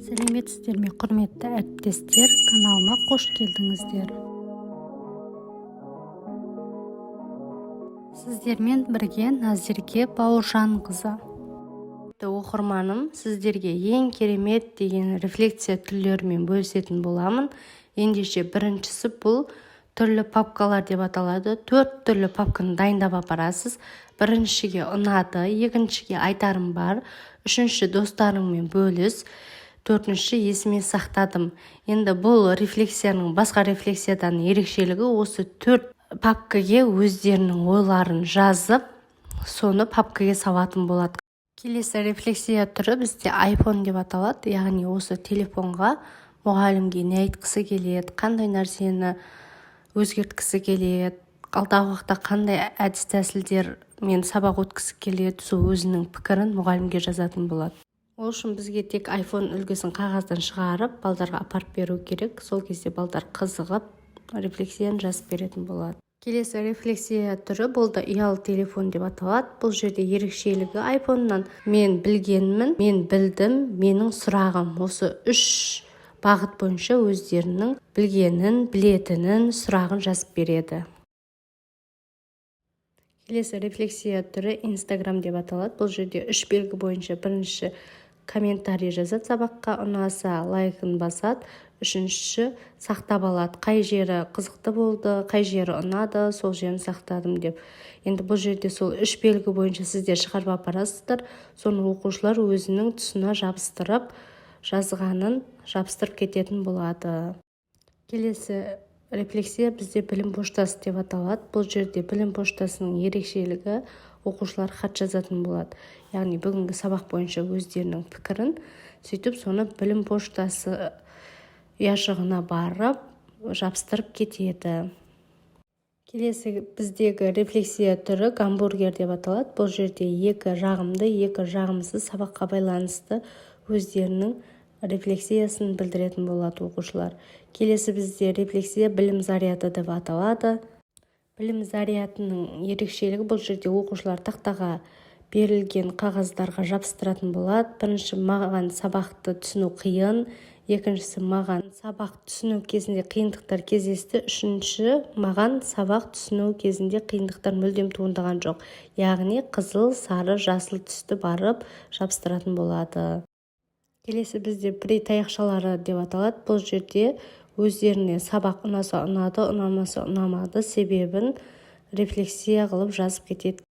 Сәлеметсіздер ме, құрметті әріптестер! Каналыма қош келдіңіздер! Сіздермен бірге Назерке Бауыржанқызы. Оқырманым, сіздерге ең керемет деген рефлексия түрлерімен бөлісетін боламын. Ендеше, біріншісі бұл түрлі папкалар деп аталады. Төрт түрлі папканы дайындап апарасыз. Біріншіге ұнады, екіншіге айтарым бар, үшінші достарыңмен бөліс, төртінші есіме сақтадым. Енді бұл рефлексияның басқа рефлексиядан ерекшелігі: осы төрт папкаге өздерінің ойларын жазып, соны папкаге салатын болады. Келесі рефлексия түрі бізде iPhone деп аталады, яғни осы телефонға мұғалімге не айтқысы келеді, қандай нәрсені өзгерткісі келеді, алдағы уақытта қандай әдіс тәсілдермен сабақ өткісі келеді, сол өзінің пікірін мұғалімге жазатын болады. Ол үшін бізге тек iPhone үлгісін қағаздан шығарып, балдарға апарып беру керек. Сол кезде балдар қызығып, рефлексияны жазып беретін болады. Келесі рефлексия түрі бұл да ұялы телефон деп аталады. Бұл жерде ерекшелігі айфоннан мен білгенмін, мен білдім, менің сұрағым. Осы үш бағыт бойынша өздерінің білгенін, білетінін, сұрағын жазып береді. Келесі рефлексия түрі Инстаграм деп аталады. Бұл жерде үш белгі бойынша: бірінші комментарий жазады, сабаққа ұнаса, лайкын басады, үшінші сақтап алады, қай жері қызықты болды, қай жері ұнады, сол жерін сақтадым деп. Енді бұл жерде сол үш белгі бойынша сіздер шығарып апарасыздар, соны оқушылар өзінің тұсына жабыстырып, жазғанын жабыстырып кететін болады. Келесі рефлексия бізде білім поштасы деп аталады. Бұл жерде білім поштасының ерекшелігі: оқушылар хат жазатын болады, яғни бүгінгі сабақ бойынша өздерінің пікірін. Сөйтіп, соны білім поштасы ұяшығына барып жабыстырып кетеді. Келесі біздегі рефлексия түрі гамбургер деп аталады. Бұл жерде екі жағымды, екі жағымсыз сабаққа байланысты өздерінің рефлексиясын білдіретін болады оқушылар. Келесі бізде рефлексия білім заряды деп аталады. Білім зарядының ерекшелігі: бұл жерде оқушылар тақтаға берілген қағаздарға жабыстыратын болады. Бірінші маған сабақты түсіну қиын, екіншісі маған сабақ түсіну кезінде қиындықтар кездесті, үшінші маған сабақ түсіну кезінде қиындықтар мүлдем туындаған жоқ, яғни қызыл, сары, жасыл түсті барып жабыстыратын болады. Келесі бізде при таяқшалары деп аталады. Бұл жерде өздеріне сабақ ұнаса, ұнады, ұнамаса, ұнамады, себебін рефлексия қылып жазып кетеді.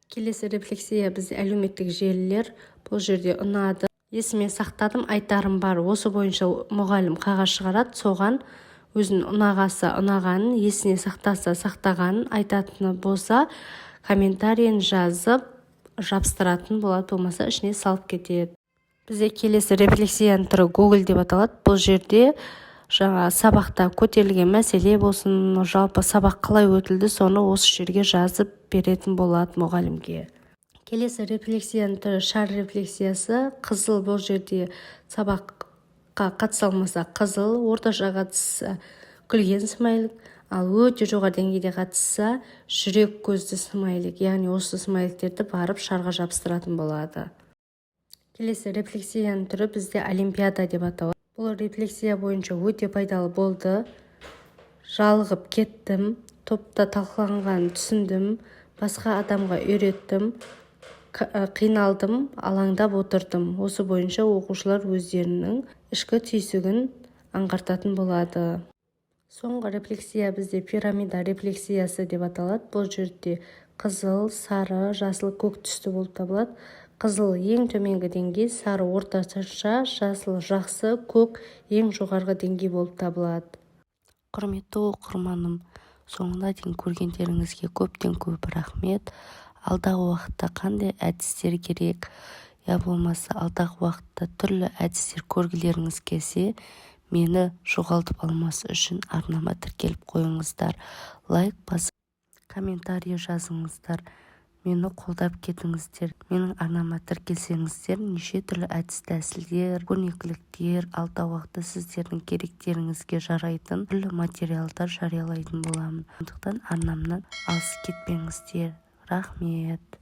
Келесі рефлексия бізде әлеуметтік желілер. Бұл жерде ұнады, есіме сақтадым, айтарым бар. Осы бойынша мұғалім қағаз шығарады, соған өзінің ұнағаса, ұнағанын, есіне сақтаса, сақтағанын, айтатыны болса, комментарийін жазып жабыстыратын болады, болмаса ішіне салып кетеді. Бізде келесі рефлексияның түрі Google деп аталады. Бұл жерде жаңа сабақта көтерілген мәселе болсын, жалпы сабақ қалай өтілді, соны осы жерге жазып беретін болады мұғалімге. Келесі рефлексияның түрі шар рефлексиясы. Қызыл, бұл жерде сабаққа қатыса алмаса, қызыл, орташа қатысса, күлген смайлик, ал өте жоғары деңгейде қатысса, жүрек көзді смайлик, яғни осы смайликтерді барып шарға жабыстыратын болады. Келесі рефлексияның түрі бізде олимпиада деп аталады. Бұл рефлексия бойынша өте пайдалы болды, жалығып кеттім, топта талқыланғанын түсіндім, басқа адамға үйреттім, қиналдым, алаңдап отырдым. Осы бойынша оқушылар өздерінің ішкі түйсігін аңғартатын болады. Соңғы рефлексия бізде пирамида рефлексиясы деп аталады. Бұл жерде қызыл, сары, жасыл, көк түсті болып табылады. Қызыл ең төменгі деңгей, сары орташа, жасыл жақсы, көк ең жоғарғы деңгей болып табылады. Құрметті оқырманым, соңына дейін көргендеріңізге көптен көп рахмет. Алдағы уақытта қандай әдістер керек, я болмаса алдағы уақытта түрлі әдістер көргілеріңіз келсе, мені жоғалтып алмас үшін арнама тіркеліп қойыңыздар, лайк басып, комментарий жазыңыздар. Мені қолдап кетіңіздер. Менің арнама тіркелсеңіздер, неше түрлі әдіс-тәсілдер, көрнекіліктер, алдағы уақытта сіздердің керектеріңізге жарайтын түрлі материалдар жариялайтын боламын. Сондықтан арнамнан алыс кетпеңіздер. Рахмет.